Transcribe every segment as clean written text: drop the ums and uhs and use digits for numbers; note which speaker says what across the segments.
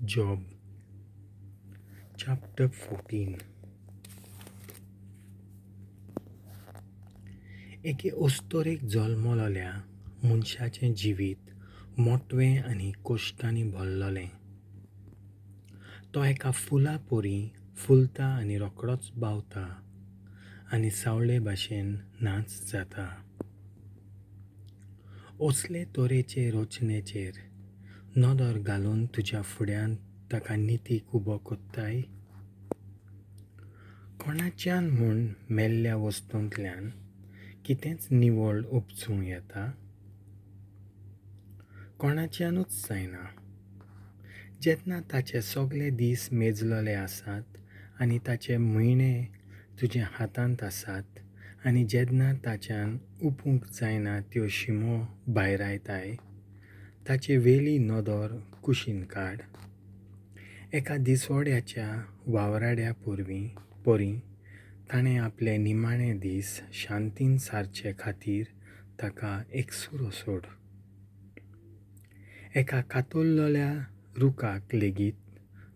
Speaker 1: Job chapter 14. एके अस्तोरेक जल्मलोल्या मनशाचें जिवीत मोटवें आनी कश्टांनी भरलोलें. तो एका फुला परी फुलता आनी रोखडोच बावता आनी सावळे भाशेन नाच जाता. असले तरेचे रचनेचेर नदर घालून तुज्या फुड्यांत ताका नितीक उबो कोत्ताय? कोणाच्यान म्हूण मेल्ल्या वस्तूंतल्यान कितेंच निवळ उपजूं येता? कोणाच्यानूच जायना. जेन्ना ताचे सगळे दीस मेजलेले आसात आनी ताचे म्हयने तुज्या हातांत आसात आनी जेन्ना ताच्यान उपूंक जायना त्यो शिमो भायरायताय, ताचे वेली नदर कुशीन काड. एका दिसवड्याच्या वावराड्या परी ताणें आपले निमाणे दीस शांतीन सारचे खातीर ताका एकसुरो सोड. एका कातरलेल्या रुखाक लेगीत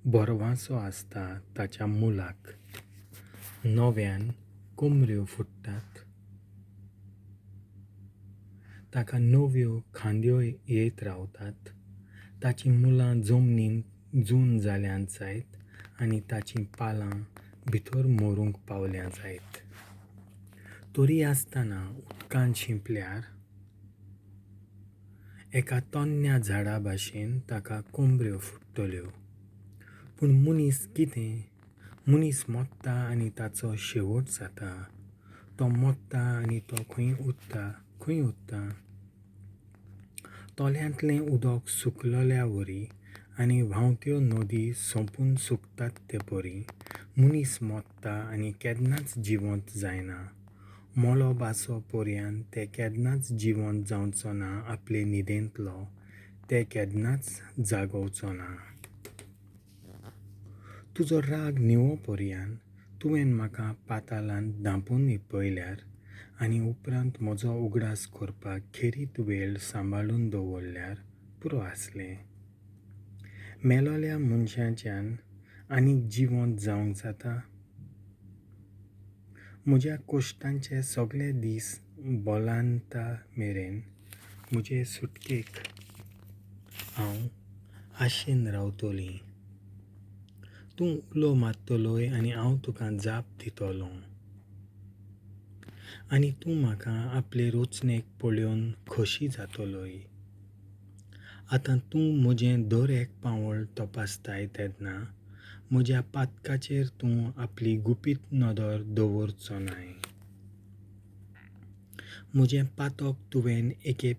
Speaker 1: भरवांसो आसता ताच्या मुळाक नव्यान कोमऱ्यो फुट्टात, ताका नव्यो खांद्यो येत रावतात, ताचीं मुळां जमनींत जून जाल्यांत जायत आनी ताचीं पालां भितर मरूंक पावल्यां जायत, तरी आसतना उदकान शिंपल्यार एका तन्न्या झाडा भाशेन ताका कोमऱ्यो फुट्टल्यो. पूण मनीस कितें? मनीस मोत्ता आनी ताचो शेवट जाता. तो मोत्ता आनी तो खंय उरता? तोल्यांतलें उदक सुकलोल्या वरी आनी व्हांवत्यो नदी सोंपून सुकतात ते परी मनीस मोत्ता आनी केन्नाच जिवंत जायना. मळब आसो पर्यंत ते केन्नाच जिवंत जावचो ना, आपले न्हिदेंतलो ते केन्नाच जागोवचो ना. तुजो राग न्हिवो पर्यंत तुवें म्हाका पाताळांत धांपून लिपयल्यार आनी उपरांत म्हजो उगडास करपाक खेरीत वेळ सांबाळून दवरल्यार पुरो आसलें. मेलोल्या मनशाच्यान आनीक जिवंत जावंक जाता? म्हज्या कश्टांचे सगळे दीस बोलांता मेरेन म्हजे सुटकेक हांव आशेन रावतलीं. तूं उलो मारतलोय आनी हांव तुका जाप दितलों आनी तूं म्हाका आपले रचनेक पळोवन खोशी जातलोय. आतां तूं म्हजें दर एक पावल तपासताय तेन्ना म्हज्या पातकाचेर तूं आपली गुपीत नदर दवरचो नाय. म्हजें पातक तुवें एके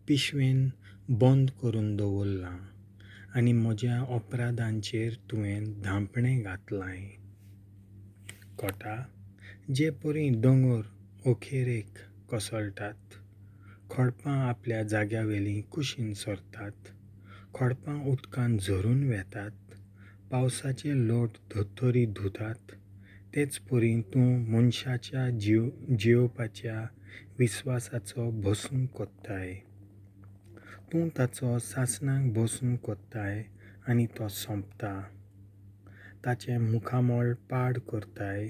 Speaker 1: पिशवेन बंद करून दवरलां आनी म्हज्या अपराधांचेर तुवें धांपणें घातलांय. कोटा जे परी दोंगर अखेरेक कोसळटात, खडपां आपल्या जाग्यावेलीं कुशीन सरतात, खडपां उदकान झरून वेतात, पावसाचे लोट धर्तरी धुतात, तेच परी तूं मनशाच्या जियोवपाच्या विस्वासाचो भसून कोत्ताय. तूं ताचो सासणाक बसून कोत्ताय आनी तो सोंपता. ताचें मुखामळ पाड करताय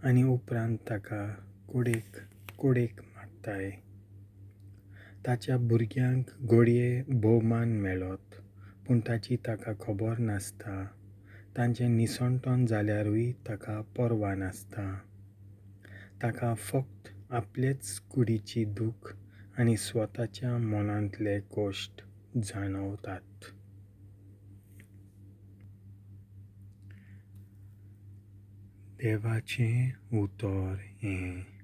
Speaker 1: आनी उपरांत ताका कोडेक मारताय. ताच्या भुरग्यांक घडये भोवमान मेळत, पूण ताची ताका खबर नासता. तांचें निसणटण जाल्यारूय ताका पर्वा नासता. ताका फक्त आपलेच कुडीची दूख आनी स्वताच्या मनांतले कश्ट जाणवतात. देवाचें उतर हें.